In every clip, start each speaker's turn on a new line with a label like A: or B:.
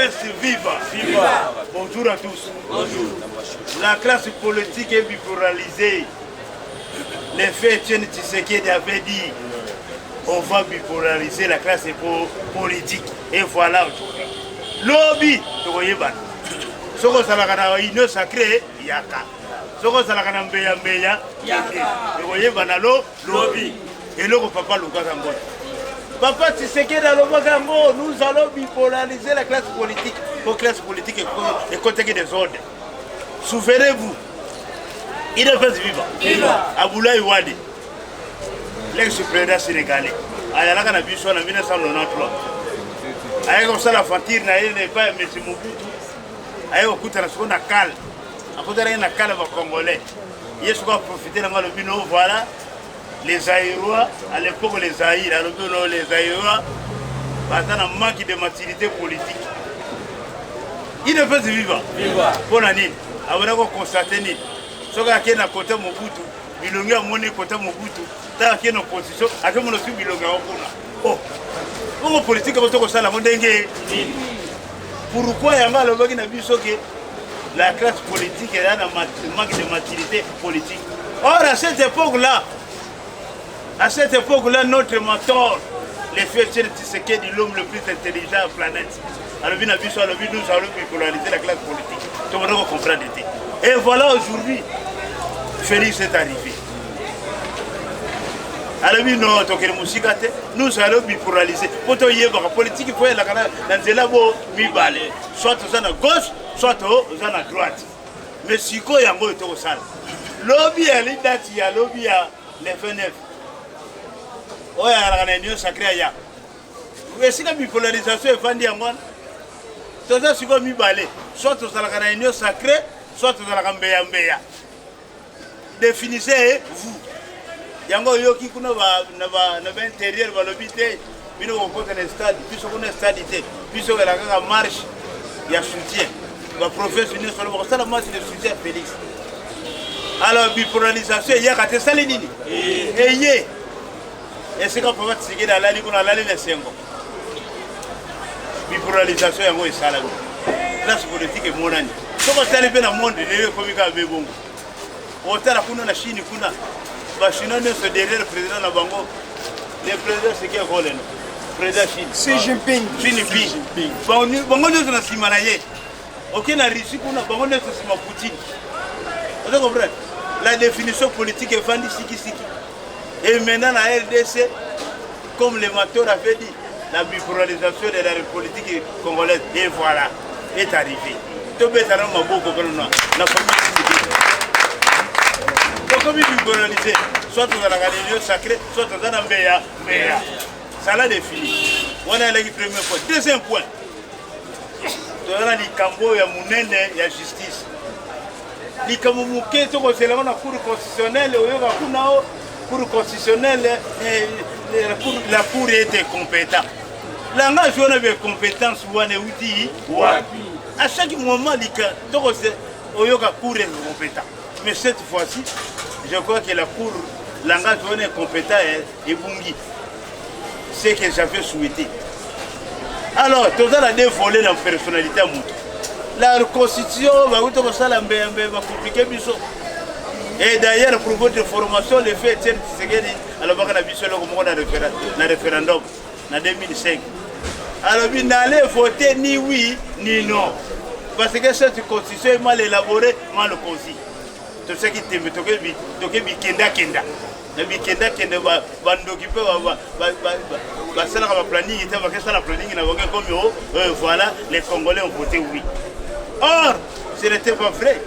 A: Udps viva.
B: Viva.
A: Bonjour à tous.
B: Bonjour.
A: La classe politique est bipolarisée. L'effet Etienne Tshisekedi avait dit on va bipolariser la classe politique. Et voilà aujourd'hui. Lobi, tokoyebana. Soki ozalaka na union sacrée, yaka. Soki ozalaka na mbeya mbeya,
B: Yaka.
A: ekoyebana lo lobi. Eloko papa alukaka yango. Papa Tshisekedi alobaka yango, nous allons bipolariser la classe politique. Po classe politique ekotaki désordre. Souvenez-vous, UDPS viva.
B: Viva.
A: Abdoulaye Wade, l'ex-président sénégalais, ayalaka na biso na 1993. Ayaki kosala aventure na ye na epai ya Monsieur Mobutu, ayaki kokutana sikoyo na kale, akutanaki na kale ba Congolais. Ye sikoyo aprofite nango alobi no voilà les Zaïrois, à l'époque les Zaïre, alobi no les Zaïrois baza na manque de maturité politique. UDPS viva.
B: Viva.
A: Mpo na nini? Abanda kokonstate nini? Soki akei na kote Mobutu, bilongi amoni kote Mobutu, ntango akei na opposition, akemona soki bilongi yango kuna. Oh, bongo politique yango tokosala yango ndenge nini? Pourquoi yango alobaki na biso ke la classe politique eza na manque de maturité politique. Or à cette époque-là, à cette époque-là, notre mentor, le feu Etienne Tshisekedi, l'homme le plus intelligent de la planète, alobi na biso, alobi nous allons bipolariser la classe politique. Tout le monde comprend. Et voilà aujourd'hui, Félix est arrivé. Alobi non, tokende mosika te, nous allons bipolariser. Po toyebaka politique po elaka na nzela bo mibale, soit oza na gauche, soit oza na droite. Mais sikoyo yango oyo tokosala lobi yali date ya lobi ya le 29 oyo ayalaka na union sacrée aya esika bipolarisation efandi yango wana. Toza sikoyo mibale, soit tozalaka na union sacrée, soit tozalaka mbeya mbeya. Définissez vous. Yango oyoki kuna na ba intérieur balobi te bino kokota na stade, biso kuna stade te, biso kela kaka marche ya soutien. Ba province nyonso baloba kosala marche de soutien ya Félix. Alors bipolarisation eyaka te, esali nini? Eye esika papa Tshisekedi alali kuna, alali na esengo. Bipolarisation yango esalami, classe politique emonani. Soki otali mpe na monde lelo ekomi kaka be bongo. Otala kuna na Chine, kuna bachinois nyonso derrière président na bango, le président seki ekoleno président Chine
C: Xi Jinping.
A: Xi Jinping, bango nyonso na nsima na ye. Oke na Russie kuna, bango nyonso nsima Poutine. Ozo comprendre la définition politique efandi sikisiki. Et maintenant na RDC, comme le mentor avait dit, la bipolarisation de la politique congolaise, et voilà, est arrivée. Tobetana maboko kuna na famille Tshisekedi. Tokomi bipolarisé, soit tozalaka na union sacrée, soit toza na mbeya mbeya. Ça l'a défini. Wana elaki premier point. Deuxième point, toza na likambo oyo ya monene ya justice. Likambo moke tokozela ngo na cour constitutionnelle, oyoka kuna o cour constitutionnelle, la cour est incompétent. Langage wana be compétence wana euti wapi? À chaque moment lika tokose oyoka cour est incompétent. Mais cette fois-ci, je crois que la cour, langage wana incompétent ebungi. Ce que j'avais souhaité. Alors, toza na deux volets na personnalité ya moto. La constitution bakuti kosala mbembe bacompliqué biso. Et d'ailleurs, pour votre formation, le fait Etienne Tshisekedi alobaka na biso eloko moko na référendum na 2005. Alobi n'allez voter ni oui ni non, parce que cette constitution est mal élaborée, mal conçue. Tosaki tembe, toke bikendakenda na bikendakende, bandoki mpe basalaka baplanning te, bakesala planning na bango ekomi o voilà, les Congolais ont voté oui. Or ce n'était pas vrai.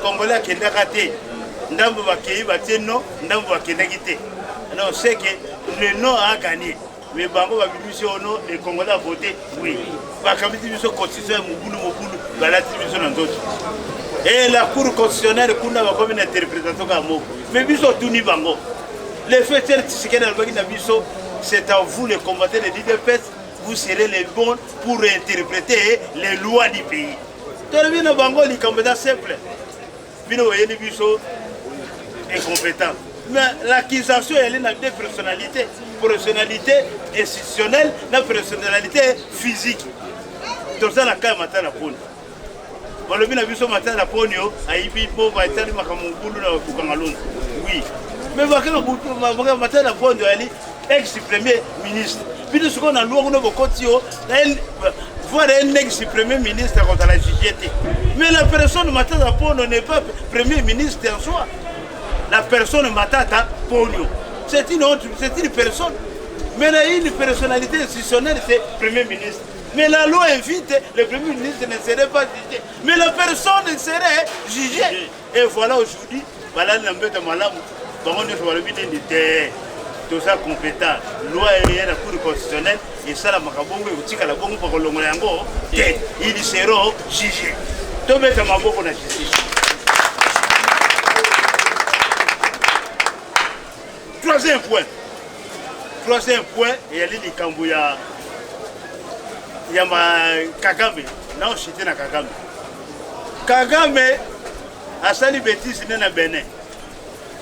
A: Congolais akendaka te, ndambo bakei batie non, ndambo bakendaki te. Non, c'est que le non a gagné, mais bango babimisi oyo non, les Congolais a voté oui. Bakabisi biso constitution ya mobulu mobulu, balati biso na nzoto. Et la cour constitutionnelle kuna bakomi na interprétation kaka moko. Mais biso otuni bango, le fait Etienne Tshisekedi alobaki na biso, c'est à vous les combattants de l'UDPS, vous serez les bons pour interpréter les lois du pays. Tolobi na bango likambo eza simple, bino boyeli biso incompétent, mais l'accusation elle est na deux personnalités, personnalité institutionnelle na personnalité physique. Toza na cas ya Matata Ponyo. Balobi na biso Matata Ponyo ayibi mpo batali makambo mobulu na Bukanga Lonzo. Oui. Mais bakanga Matata Ponyo ali ex premier ministre. Bino sikoyo na loi kuna bokoti yo voir un ex premier ministre akozala juge te. Mais la personne Matata Ponyo n'est pas premier ministre en soi. La personne Matata Ponyo, c'est une autre, c'est une personne. Mais là, une personnalité institutionnelle, c'est Premier ministre. Mais la loi invite, le Premier ministre ne serait pas jugé. Mais la personne serait jugée. Et voilà aujourd'hui, balali na mbeto malamu, bango nyonso balobi nini te toza compétent loi eye na cour constitutionnelle esalamaka bongo ekotikala bongo bakolongola yango te ils seront jugés tobeta maboko na justice troisième point troisième point eyali likambo ya ya ma kagame nao chite na kagame kagame asali betise nde na benin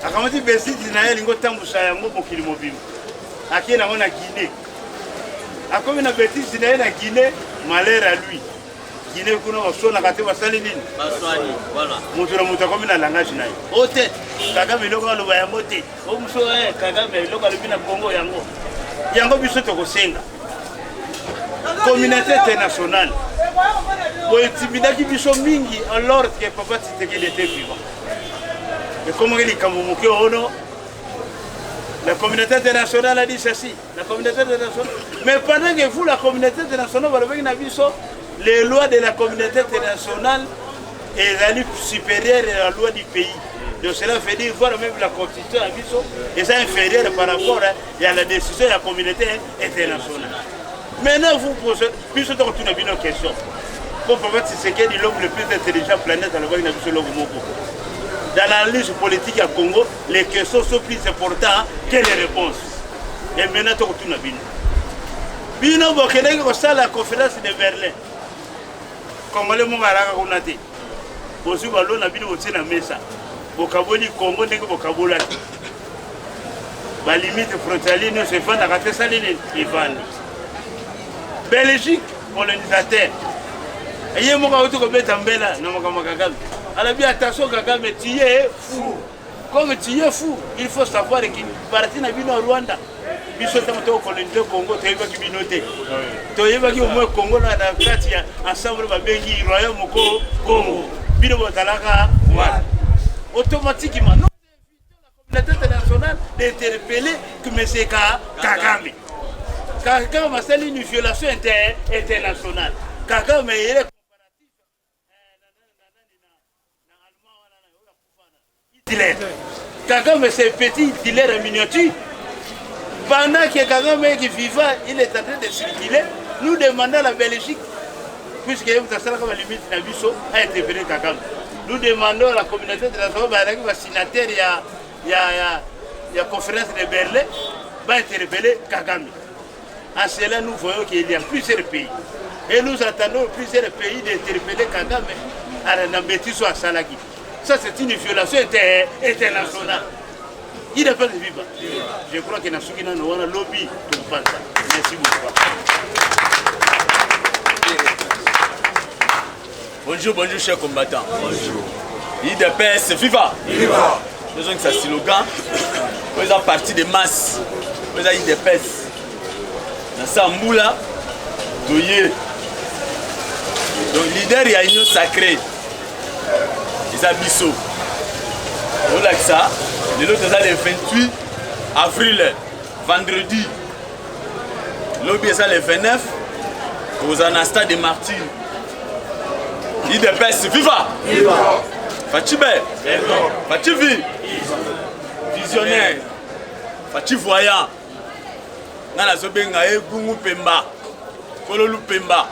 A: akamati besiti na ye alingi otambusa yango mokili mobimba akei nango na guinée akomi na betise na ye na guinée malheur à lui guinée kuna baswanaka te basali nini moto na moto akomi na langage na ye o te kagame eloko aloba yango te o mosu eh, kagame eloko alobi na congo yango yango biso tokosenga communauté internationale bointimidaki biso mingi alors que papa tshisekedi était vivant ekomaki likambo moke ono la communauté internationale a dit ceci la communauté internationale mais pendant que vous la communauté internationale balobaki na biso les lois de la communauté internationale ezali supérieure à la loi du pays donc cela veut dire voir même la constitution ya biso eza inférieure par rapport ya la décision ya communauté internationale maintenant vous posez biso tokotuna bino question po papa tshisekedi l'homme le plus intelligent planète alobaki na biso eloko moko dans l'analyse politique ya congo les questions sont plus importantes que les réponses et maintenant tokotuna bino bino bokendaki kosala conférence de berlin congolais moko alaka kuna te bozwi balona bino botie na mesa bokaboli congo ndenge bokabolaki balimite frontalier nyonso efandaka te esali nini evandi belgique colonisateur ye moko auti kobeta mbela na makambo ya kagame alobi attention kagame tu es fou comme tu es fou il faut savoir que parti na bino ya rwanda biso ntango tokolonize congo toyebaki bino te toyebaki au moins congo na kati ya ensemble babengi royaume moko congo bino bozalaka wana automatiquement la communauté internationale d'interpeller que M. Kagame. Kagame asali une violation inter internationale. Kagame il est comparatif Hitler. Kagame c'est petit Hitler en miniature. Pendant que Kagame est vivant, il est en train de circuler. Nous demandons à la Belgique, puisque vous avez la limite na biso, a interpellé Kagame. Nous demandons à la communauté internationale, ba signataire ya ya ya ya conférence de Berlin, va interpeller Kagame. En cela, nous voyons qu'il y a plusieurs pays. Et nous attendons plusieurs pays d'interpeller Kagame à la bêtise à Salaki. Ça, c'est une violation inter internationale. Il n'est pas de vivre. Je crois que Nasuki Nano lobby tout ça. Merci beaucoup.
B: Bonjour, bonjour, chers combattants. Bonjour. IDPS, viva! Viva! Nous avons ce slogan. Nous avons parti de masse. Nous avons IDPS. Na sa mbula, toye. Donc, leader ya union sacrée. Eza biso. Olakisa, lelo toza le 28 avril, vendredi. Lobi eza le 29, tokozala na stade de martyr. Udps viva! Viva! Fatshi be! Fatshi vie! Visionnaire! Fatshi voyant! Nga nazobenga ye Gungu Pemba, Kolo Lupemba.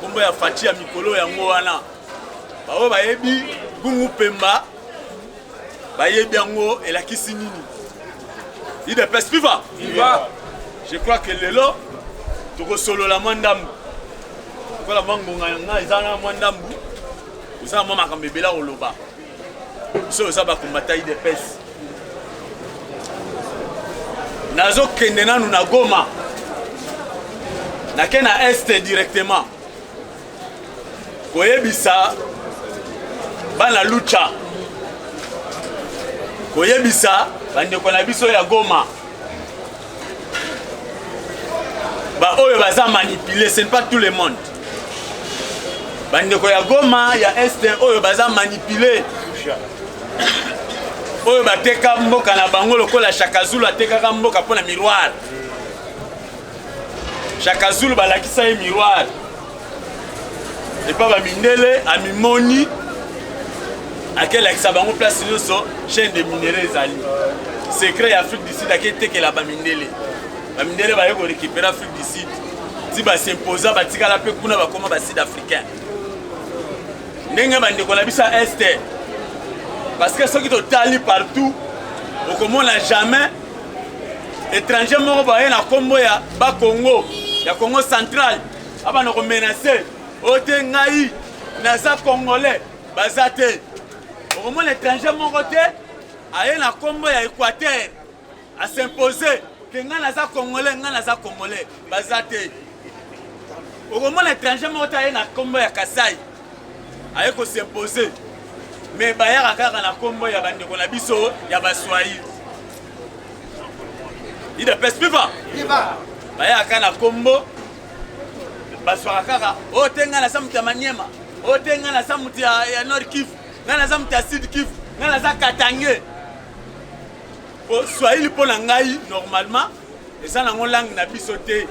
B: Kombo ya Fatshi ya mikolo yango wana. Baoyo bayebi Gungu Pemba bayebi yango elakisi nini. Udps viva! Viva! Je crois que lelo tokosolola mwa ndambo lokola mwa ngonga na ngai eza na mwa ndambu oza na mwa makambo ebele koloba biso oza bakombata udps nazokende nanu na goma nake na est directement. Koyebisa bana Lucha, koyebisa bandeko na biso ya Goma, baoyo baza manipule, ce n'est pas tout le monde. Bandeko ya Goma ya Est oyo baza manipule, oyo bateka mboka na bango lokola Shaka Zulu atekaka mboka mpo na miroir. Shaka Zulu balakisa ye miroir epa bamindele, amimoni akelakisa bango place nyonso chaîne de minerais ezali secret ya Afrique du Sud, aketekela bamindele. Bamindele baye korécupérer Afrique du Sud ti basimposa, batikala mpe kuna, bakoma basud africain. Ndenge bandeko na biso ya Est, parce que soki totali partout, okomona jamais étranger moko baye na nkombo ya bakongo ya Congo Central abana komenacer oyo te, ngai naza Congolais. Baza te. Okomona étranger moko te aye na nkombo ya Équateur asimpose ke ngai naza Congolais, ngai naza Congolais. Baza te. Okomona étranger moko te aye na nkombo ya Kasai aye kosimpose, mais bayaka kaka na nkombo ya bandeko na biso ya Baswahili. UDPS viva! Bayaka na nkombo, bazwaka kaka oyo te, ngai naza moto ya Maniema, oyo te, ngai naza moto ya Nord Kivu, ngai naza moto ya Sud Kivu, ngai naza Katangais. Po Swahili, mpo na ngai, normalement eza nango langue na biso te,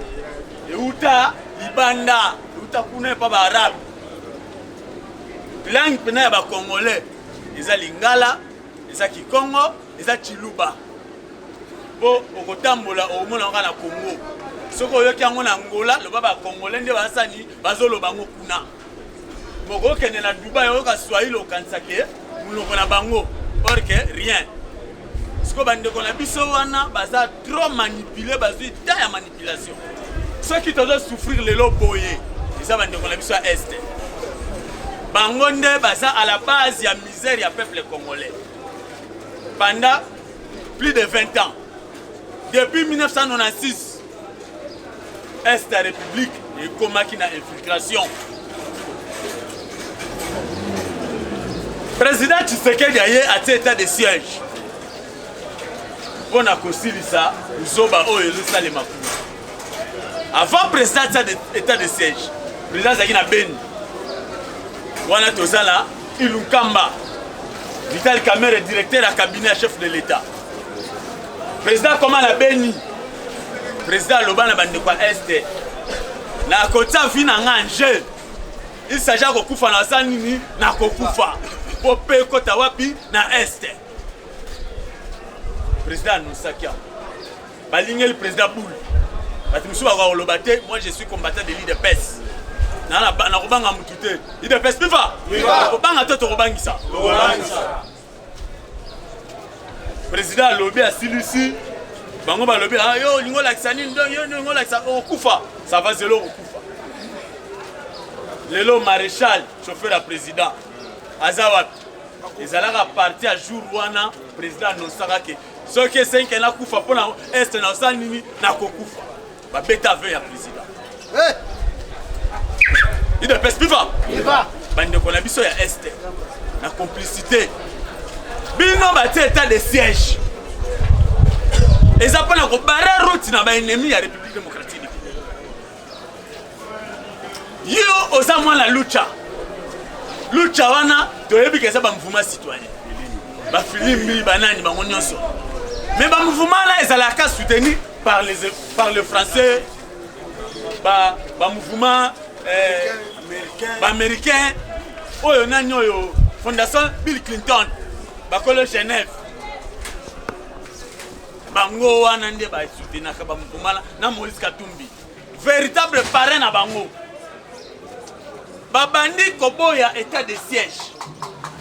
B: euta libanda, euta kuna epa baarabe. Langue mpena ya bacongolais eza lingala, eza kikongo, eza chiluba. Mpo okotambola, okomona kaka na Congo. Soki oyoki yango na Angola, loba bacongolais nde basani bazoloba yango kuna. Mokokende na Dubai, oyoka swahili, okanisake monoko na bango, or que rien. Sikoyo bandeko na biso wana baza trop manipulé, bazwi ta ya manipulation. Soki tozosouffrir lelo boye, eza bandeko na biso ya Est. Bango nde baza à la base ya misère ya peuple congolais pendant plus de 20 ans, depuis 1996. Est ya République ekomaki na infiltration. Président Tshisekedi aye, atie état de siège mpo na kosilisa zoba oyo ezosalema kuna. Avant président atia état de siège, président azalaki na Beni wana. Toza na Ilunkamba Vital Kamerhe, directeur ya cabinet ya chef de l'État. Président akoma na Beni, président aloba na bandeko ya Est: nakotia vie na nga en jeu, il s'agit ya kokufa, na asala nini, nakokufa mpo mpe ekota wapi? Na Est. Président anonsaki yango, balingeli président boule. Bato mosusu bakoka koloba te. Moi, je suis combattant de l'UDPS, nakobanga mutu te. UDPS viva! Kobanga te, tokobangisa. Président alobi, asilisi bango, balobi: ah, yo olingi olakisa nini? Donc yo olingi olakisa okokufa, ça va, zelo okokufa. Lelo maréchal, chauffeur ya président, aza wapi? Ezalaka parti ya jour wana président anonsaka ke soki esenke nakufa mpo na Est, na osala nini, nakokufa. Babeta aveu ya président. UDPS viva! Bandeko na biso ya Est, na complicité bino, batie état de siège, eza mpona kobarrer route na baennemi ya République démocratique du Congo. Yo oza mwana Lucha. Lucha wana toyebi ke eza bamouvement citoyen, bafilimbi, banani, bango nyonso, mais bamouvement wana ezalaka soutenu par le Français, bamouvement baaméricain oyo nani, oyo fondation Bill Clinton, bakolo Genève. Bango wana nde basoutenaka bamouvement na Moïse Katumbi, véritable parrain na bango. Babandi koboya état de siège,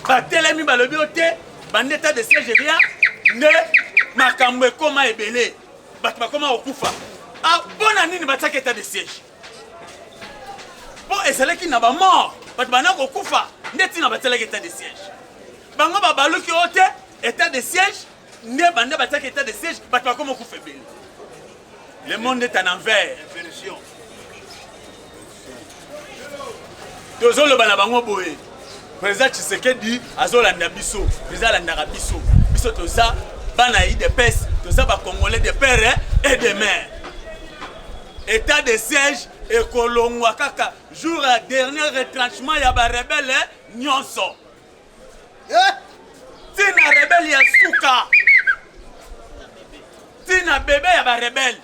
B: batelemi, balobi o te, bandi état de siège eya nde makambo ekóma ebele, bato bakóma kokufa. Mpo na nini batiaki état de siège? Mpo ezalaki na bamort, bato banda kokufa, nde ntina batialaki état de siège. Bango babaluki o te, état de siège nde banda batiaki état de siège, bato bakóma kokufa ebele. Le monde est en envers. Tozoloba na bango boye. Président Tshisekedi azolanda biso, président alandaka biso. Biso toza bana ya UDPS, toza ba Congolais de père et de mère. État de siège ekolongwa kaka jour ya dernier retranchement ya ba rebelle nyonso. Eh! Tina rebelle ya suka. Tina bebe ya ba rebelle.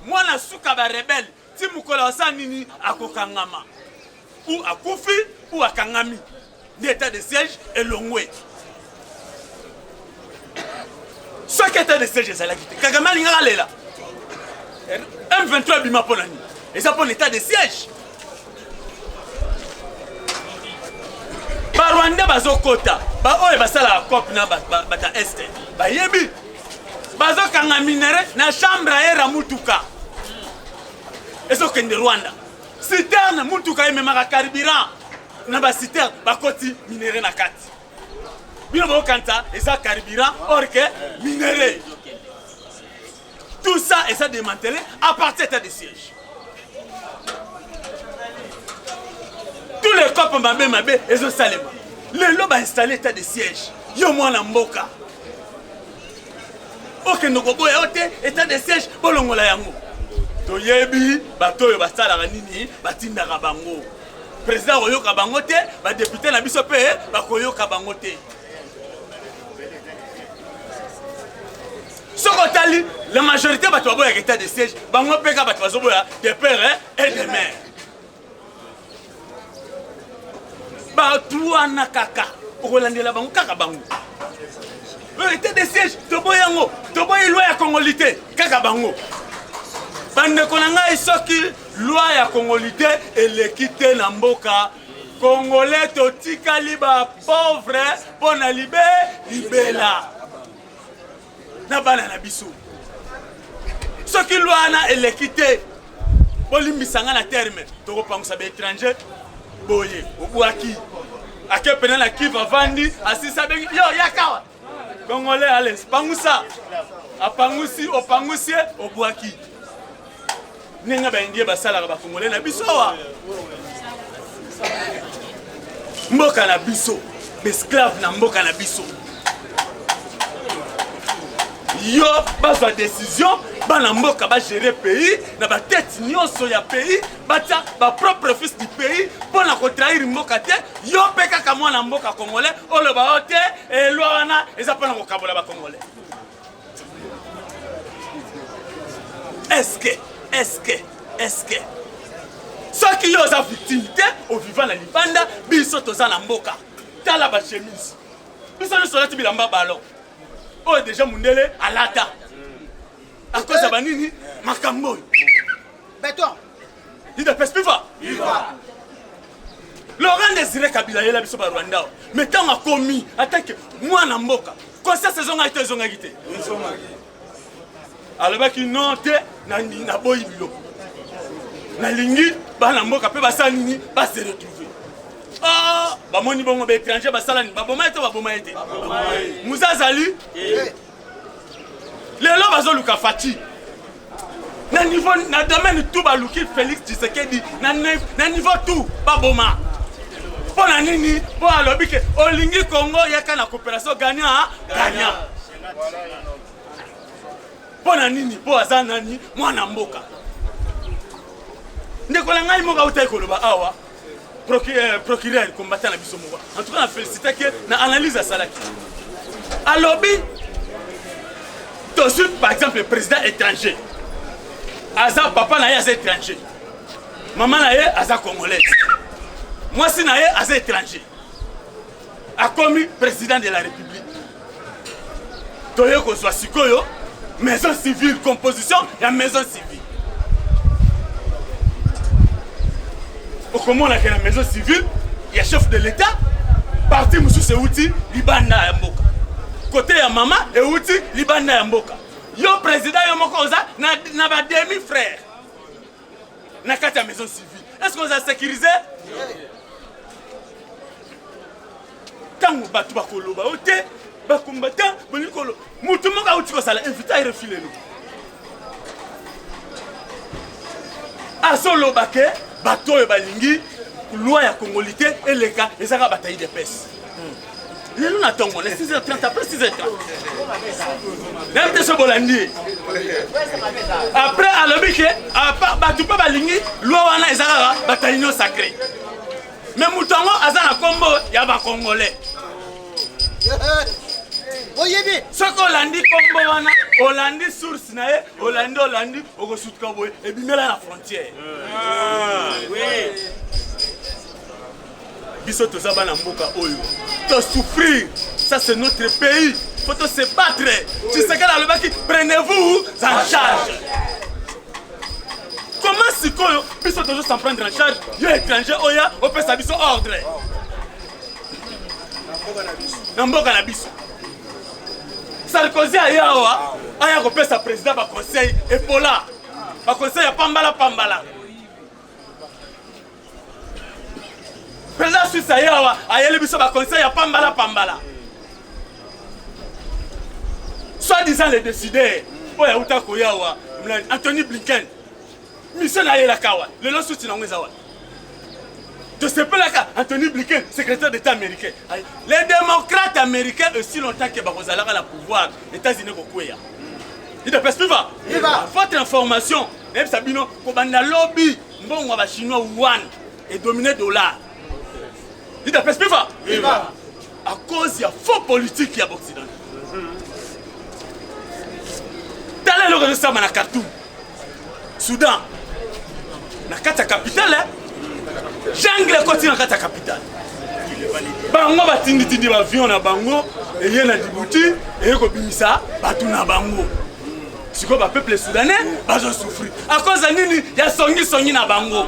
B: Mwana suka ba rebelle ti mokolo asala nini akokangama. Ou akufi ou akangami. Nde état de siège elongwe. Soki état de siège ezalaki te, Kagame alingaka alela. M23 ebima mpo na nini? Eza mpo na état de siège. Barwandais bazokota, baoyo basalaka cope na bata est bayebi bazokanga minere na chambre ya era mutuka ezokende Rwanda. Citerne mutuka ememaka carburant na ba citerne bakoti minere na kati. Bino bokanisa eza carburant or que minere. Tout ça eza démantelé à partir état de siège. Tous les copes mabe mabe ezosalema. Lelo ba installer état de siège. Yo mwana mboka. Okende koboya yo te état de siège bolongola yango. Toyebi bato oyo basalaka nini, batindaka bango. Président akoyoka bango te, ba député na biso pe bakoyoka bango te. Soki otali la majorité bato baboyaka état de siège, bango mpe kaka bato bazoboya de père et de mère. Bato wana kaka okolandela bango kaka bango. Oyo état de siège toboyi yango, toboyi loi ya congolité kaka bango. Bandeko na ngai, soki loi ya congolité eleki te na mboka congolais, totikali ba pauvre mpo na libe libela na bana na biso. Soki loi wana eleki te, bolimbisa nga na terme, tokopangusa ba étranger boye obwaki ake pena na Kivu avandi asisi abengi yo yakawa congolais ales pangusa apangusi opangusi ye obwaki ndenge baindie basalaka ba congolais na biso awa mboka na biso esclave na mboka na biso yo bazwa décision bana mboka ba gérer pays na ba tête nyonso ya pays batia ba propre fils du pays mpo na kotrahir mboka te. Yo mpe kaka mwana mboka congolais oloba yo te elwa wana eza mpo na kokabola ba congolais. Est-ce que soki yo oza victime te oviva na libanda, biso toza na mboka. Tala ba chemise biso nyonso olati bilamba ballon oyo deja mundele alata akoza banini makambo oyo.
C: Beton.
B: UDPS viva!
C: Viva!
B: Laurent Désiré Kabila yela biso ba Rwanda. Mais tant akomi attaque mwana mboka. Conscience ezongaki te, ezongaki te. Alobaki non te na na boyi biloko. Nalingi bana mboka pe basala nini ba se retrouver. Ah, bamoni bongo ba étranger basala nini? Baboma ye te, baboma ye te. Muza azali lelo bazoluka Fatshi na niveau na domaine tout baluki Félix Tshisekedi na, na niveau tout baboma. Mpo na nini? Mpo alobi ke olingi Congo yaka na coopération gagnant gagnant. Mpo na nini? Mpo aza nani? Mwana mboka. Ndeko na ngai moko autaki koloba awa, procureur combattant na biso moko, en tout cas na félicitaki na analyse asalaki. Alobi tozwi par exemple président étranger, aza papa na ye aza étranger, mama na ye aza congolaise, mwasi na ye aza étranger, akomi président de la république. Toye kozwa sikoyo maison civile, composition ya maison civile. Okomonaka na maison civile ya chef de l'état parti mosusu euti libanda ya mboka, kote ya mama euti libanda ya mboka. Yo président yo moko oza na ba demi frère na kati ya maison civile, est-ce que oza sécurisé? Ntango bato bakoloba yo te, bacombattant bolingi koloba motu moko auti kosala invité arefi lelo azoloba ke bato oyo balingi loi ya congolité eleka ezaka bato ya udps. Lelo na ntongo na 6h30, après 6h30, nayebi te so bolandi ye. Après alobi ke bato mpe balingi loi wana, eza kaka bato ya Union sacrée. Mais moto yango aza na nkombo ya bacongolais.
C: Oyebi.
B: Soki olandi nkombo wana, olandi source na ye, olandi, olandi, okosutuka boye, ebimela na frontière. Biso toza bana mboka oyo tosouffrir, ça c'est notre pays, faut to se battre. Tshisekedi alobaki: "Prenez-vous en charge." Comment sikoyo biso tozo s'en prendre en charge, yo étranger oya opesa biso ordre na mboka na biso? Sarkozy aye awa, aya kopesa président baconseil epola, baconseil ya pambala pambala. Président Suisse aye awa, ayeli biso baconseil ya pambala pambala. Soit disant le décideur oyo auta koya awa, Antony Blinken, mission na ayelaka awa lelo, suti nango eza wana. Tosepelaka Antony Blinken, secrétaire d'état américain. Les démocrates américains, aussi longtemps ke bakozalaka na pouvoir, États-Unis kokweya. UDPS viva!
C: Viva!
B: Votre information, nayebisa bino, kobanda lobi, mbongo ya bachinois yuan edomine dollar. UDPS viva!
C: Viva!
B: À cause ya faux politique ya baoccidentaux. Tala eloko ezosama na Khartoum, Soudan, na kati ya capitale, jungle ekoti na kati ya capitale. Bango batinditindi baavion na bango, eye na Djibouti, eye kobimisa bato na bango. Sikoyo bapeuple soudanais bazosouffrir à cause ya nini? Ya songisongi na bango.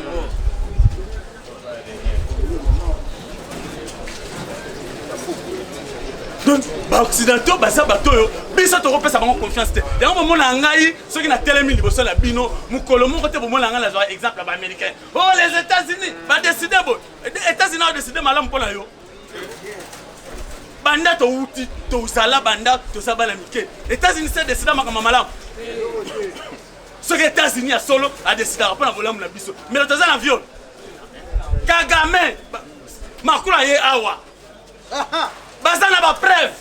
B: Donc baoccidentaux baza bato oyo biso tokopesa bango confiance te. Yango bomona ngai, soki natelemi liboso na bino mokolo moko te, bomona ngai nazwaka exemple ya baaméricain: "Oh, les États-Unis badécider boye." États-Unis adécider malamu mpo na yo? Banda touti, tozala, banda toza bana mike, États-Unis se décida makambo malamu? Soki États-Unis ya solo adécidaka mpo na bolamu na biso, mais toza na viol. Kagame, Macron aye awa, baza na bapreuve,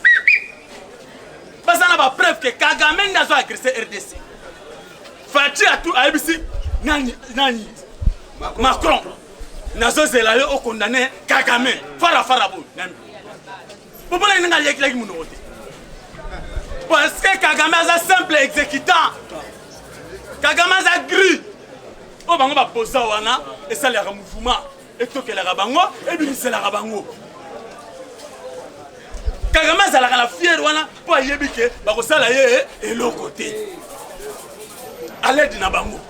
B: baza na bapreuve ke Kagame nde azo agresse RDC. Fatshi atu ayebisi nani, nani, Macron: "Nazozela yo okondane Kagame." Farafara boye nani bomonaki ndenge alekilaki monoko te, parce que Kagame aza simple exécutant. Kagame aza gris oyo bango bapoza wana, esalelaka mouvement, etokelaka bango, ebimiselaka bango. Kagame azalaka na fier wana mpo ayebi ke bakosala ye eloko te, aledi na bango.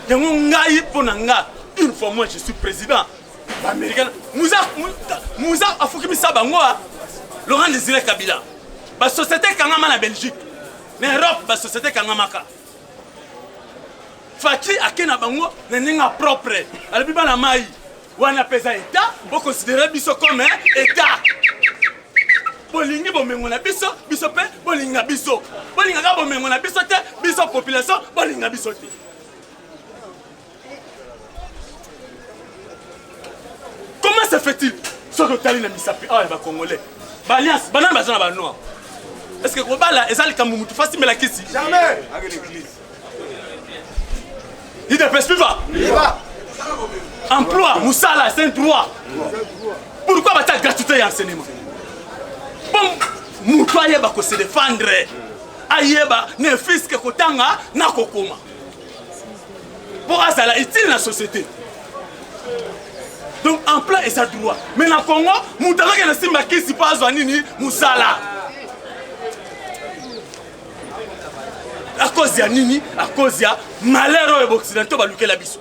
B: Yango ngai, mpo na nga, une fois moi je suis président, baaméricain muza muza afukimisa bango. A Laurent Désiré Kabila, basociété ekangama na Belgique, na Europe, basociété ekangamaka. Fatshi ake na bango na ndenge ya propre, alobi: "Bana mai wana mpe eza état, boconsidérer biso comme état. Bolingi bomengo na biso, biso mpe bolinga biso. Bolingaka bomengo na biso te, biso population bolinga biso te." Comment se fait-il, soki otali na misapi awa ya bacongolais, baalliance, banani baza na banoir? Est ce que kobala eza likambo mutu fasimbela kisi?
C: Jamais.
B: UDPS viva!
C: Viva!
B: Emploi, mosala, c'est un droit. Pourquoi batia gratuité ya enseignement? Bon, moto ayeba kose défendre, ayeba ne fût-ce que kotanga na kokoma, mpo azala utile na société. Donc emploi eza droit, mais na Congo moto azokende simba kisi mpo azwa nini? Mosala. À cause ya nini? À cause ya malheur oyo baoccidentaux balukela biso.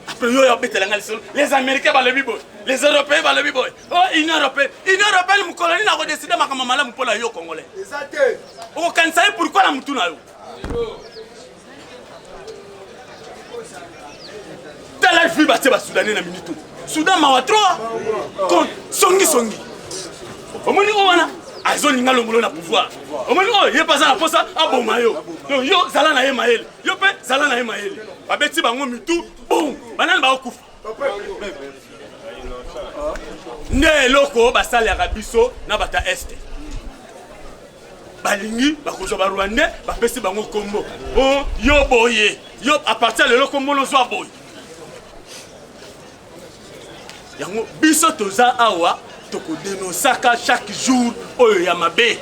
B: Après yo oyo obetela nga lisolo, les Américains balobi boye, les Européens balobi boye, o Union européenne, Union européenne, mokolo nini akodécider makambo malamu mpo na yo congolais?
C: Eza te.
B: Okokanisa ye pourquoi na mutu na yo? Tala vi batie basoudanais na minute. Soudan mawa 3 songisongi. Omoni oyo wana azolinga longolo na pouvoir, omoni oyo ye mpe aza na posa aboma yo. Donc yo zala na ye mayele, yo mpe zala na ye mayele. Babeti bango mitu, bum. Banani bakokufa? Nde eloko basalelaka biso na bato ya Est. Balingi bakozwa ba Rwandais, bapesi bango kombo. Oh, yo boye, yo à partir ya lelo kombo nozwa boye. Yango biso toza awa tokodenosaka chaque jour oyo ya mabe,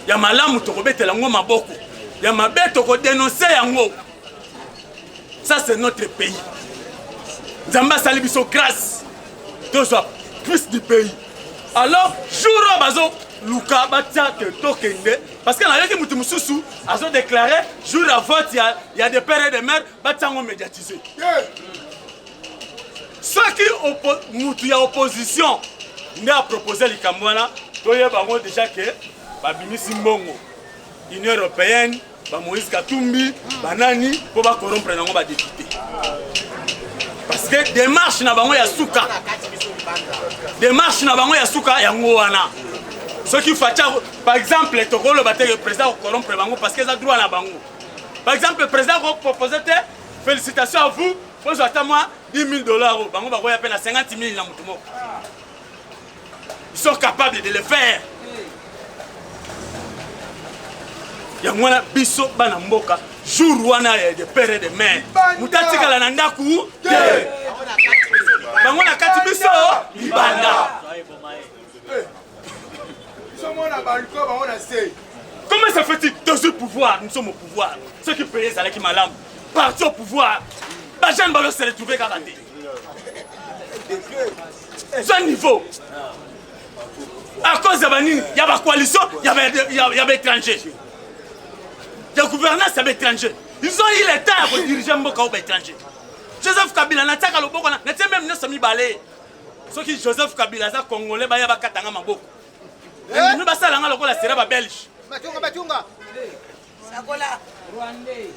B: ya malamu tokobetela yango maboko, ya mabe tokodenonse yango. Ça c'est notre pays. Nzambe asali biso grâce tozwa plus du pays. Alors jour oyo bazo luka batia ke tokende, parce que nayoki moto mosusu azo déclarer jour ya vote ya de père et de mère, batia yango médiatiser. Soki mutu ya opposition nde apropose likambo wana, toyeba yango déjà ke babimisi mbongo Union européenne, ba Moïse Katumbi, banani po ba corrompre nango ba député. Parce que démarche na bango ya suka, démarche na bango ya suka yango wana. Soki Fatia, par exemple, tokoloba te que président corrompre bango parce que eza droit na bango. Par exemple, président ko proposer te félicitations à vous, pozo ata moi 10 000 $, bango bakoya pe na 50 000 na mutu moko. Ils sont capables de le faire. Yango wana biso bana mboka jour wana ya de père et de mère, moto atikala na ndako te, bango na kati biso libanda. Comment ça fait-il tozwi pouvoir? Nous sommes au pouvoir. Soki pays ezalaki malamu, parti au pouvoir, bajeune balo se retrouver kaka te. Eza niveau à cause ya banini, ya bacoalition ya baétranger, ya gouvernance ya baétranger. Ils ont eu l'état ya kodirige mboka oyo baétranger. Joseph Kabila, natiaka loboko natie meme nyonso mibale. Soki Joseph Kabila aza Congolais, baya bakatanga maboko, ndimi basalanga lokola sera babelge.
C: Batunga, batunga.
D: Sakola. Rwandais.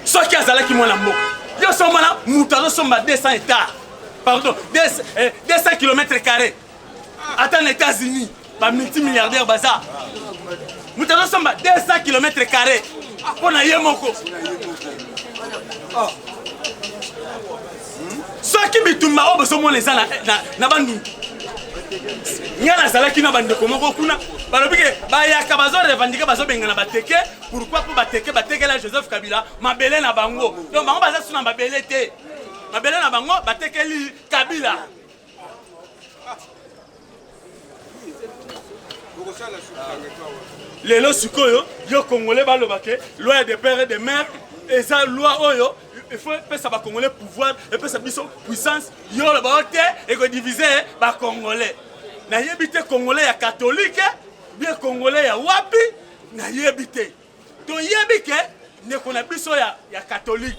B: Soki azalaki mwana mboka, yo so omona moto azosomba 200 hectares, pardon, 200 km carré, ata na États-Unis bamultimilliardaire baza, moto azosomba 200 km carré mpo na ye moko. Soki bitumba oyo bozomona eza na Bandundu, ngai nazalaki na bandeko moko kuna, balobi ke bayaka bazorevendiquer, bazobengana bateke. Pourquoi? Mpo bateke batekela Joseph Kabila mabele na bango. Donc bango baza su na mabele te, mabele na bango batekeli Kabila. Lelo sikoyo yo Congolais baloba ke loi de père et de mère eza loi oyo il faut epesa bacongolais pouvoir, epesa biso puissance. Yo oloba o te, ekodivise bacongolais. Nayebi te Congolais ya catholique bien, Congolais ya wapi, nayebi te. Toyebi ke ndeko na biso ya catholique,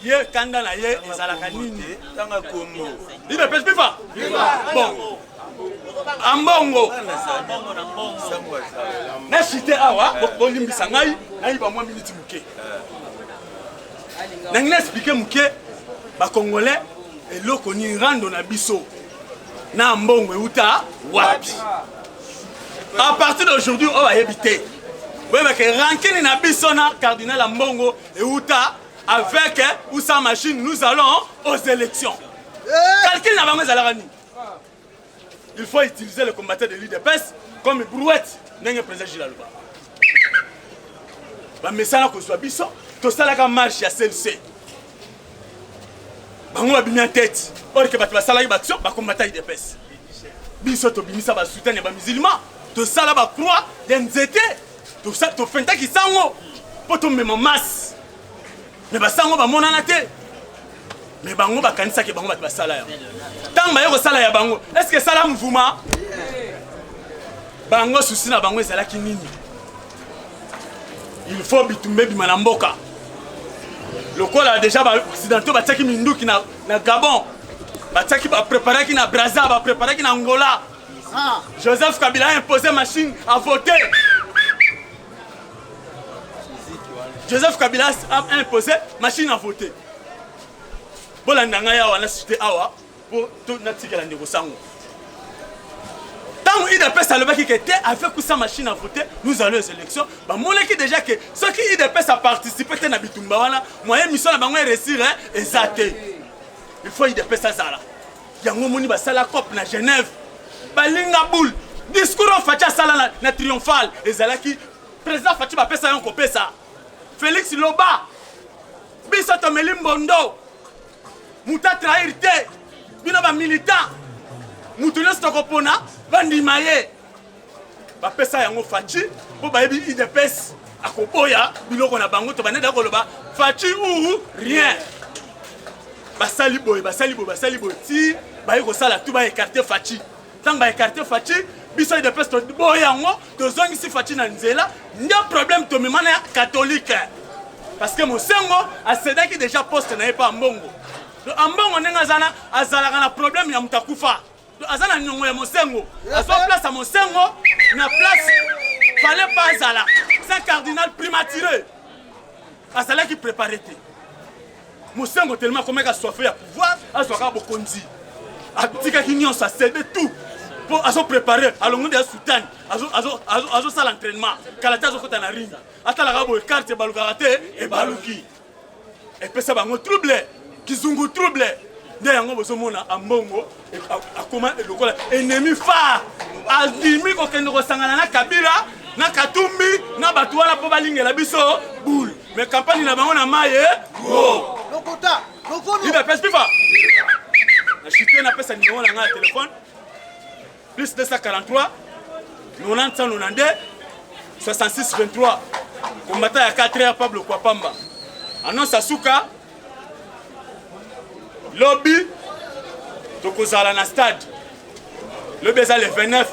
B: ye kanda na ye ezalaka nini?
A: Tanga kombo.
B: UDPS viva! Bon, Ambongo na cité awa, bolimbisa ngai, nayiba mwa miniti moke, nangi na expliquer moke bacongolais eloko nini rando na biso na mbongo euta wapi. À partir d'aujourd'hui, oyo bayebi te, boyebake rancune na biso na cardinal ya mbongo euta. Avec ou sans machine, nous allons aux élections. Calcul na bango ezalaka nini? Il faut utiliser le combattant de l'UDPS comme brouette. Ndenge président Gilles aloba, bamesana kozwa biso. Tosalaka marche ya CLC, bango babimi en tête, or ke bato basalaki baaction bakombata UDPS. Biso tobimisa basoutane ya bamusulman, tosala bacroix ya nzete, tofentaki sango mpo tomema masse, me basango bamonana te. Me bango bakanisaki bango bato basala yango. Ntango baye kosala ya bango, est ce que esala mouvement? Bango susi na bango ezalaki nini? Il faut bitumba ebima na mboka, lokola déjà baoccidentaux batiaki minduki na Gabon, batiaki, bapreparaki na Braza, bapreparaki na Angola. Joseph Kabila a imposé machine à voter. Joseph Kabila a imposé machine à voter. Bolanda ngai awa na cité awa mpo natikela ndeko sango. Ntango Ntango UDPS alobaki ke te, avec ou sans machine à voter, nous allons aux élections, bamonaki déjà ke soki UDPS aparticipe te na bitumba wana, moyen mission na bango eréussir eza te. Il faut UDPS azala. Yango omoni basala cope na Genève, balinga boule. Discours oyo Fatshi asala na triomphal ezalaki président Fatshi bapesa yango kopesa Félix loba: biso tomeli mbondo, moto atrahir te bino bamilitant, moto nyonso tokopona bandima ye. Bapesa yango Fatshi mpo bayebi UDPS akoboya biloko na bango. To bandenda koloba Fatshi ou rien. Basali boye, basali boye, basali boye, ti baye kosala tu baécarter Fatshi. Ntango baécarter Fatshi, biso UDPS toboya yango, tozongisi Fatshi na nzela. Nde problème tomema na catholique, parce que Mosengo acédaki déjà poste na ye mpe Ambongo. Ambongo ndenge aza na, azalaka na problème ya moto akufa, aza na niongo ya Mosengo, azwa place ya Mosengo na place fallait pas azala. C'est un cardinal prématuré, azalaki préparé te. Mosengo tellement akomaki assoiffé ya pouvoir, azwaka bokonzi, atikaki nyonso, acéder tout mpo azoprépare. Alongo nde ya soutane, azosala entraînement, kala te azokota na ring. Atalaka boye, carte ebalukaka te, ebaluki, epesa bango trouble, kizungu trouble. Nde yango bozomona Ambongo akoma lokola ennemi phare, andimi kokende kosangana na Kabila, na Katumbi, na bato wana mpo balingela biso boule. Mais campagne na bango na mai go.
D: Lokota lokono.
B: UDPS viva! Na chute, napesa numéro na ngai ya telefone: plus 243 90 192 66 23. Kombata ya 4 heures, Pablo Kwapamba. Annonce asuka: lobi tokozala na stade. Lobi eza le 29,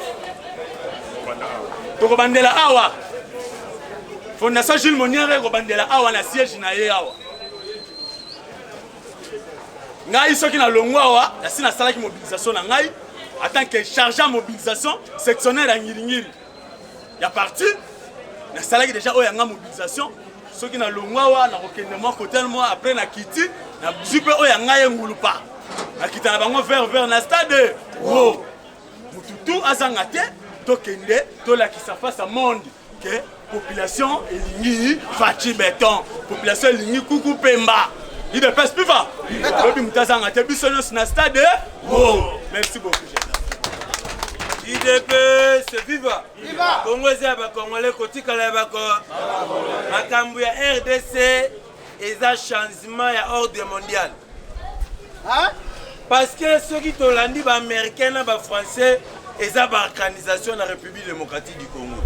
B: tokobandela awa. Fondation Jules Moniere ekobandela awa na siège na ye awa. Ngai soki nalongwa awa, nasi nasalaki mobilisation na ngai en tant que chargé ya mobilisation sectionnaire ya Ngiringiri ya parti. Nasalaki déjà oyo yanga mobilisation. Soki nalongwa awa, nakokende mwa kotel mwa, après nakiti, nazwi mpe oyo ya ngai engulupa, nakita na bango vers na stade wo. Mutu tu azanga te, tokende tolakisa face à monde ke population elingi Fatshi Béton, population elingi kuku pemba. UDPS viva! Lobi moto azanga te, biso nyonso na stade wo. Merci beaucoup.
C: UDPS viva! Kongo eza ya bacongolais, kotikala ya bako. Makambo ya RDC eza changement ya ordre mondial, parce que soki tolandi baaméricain na bafrançais, eza baorganisation na République démocratique du Congo.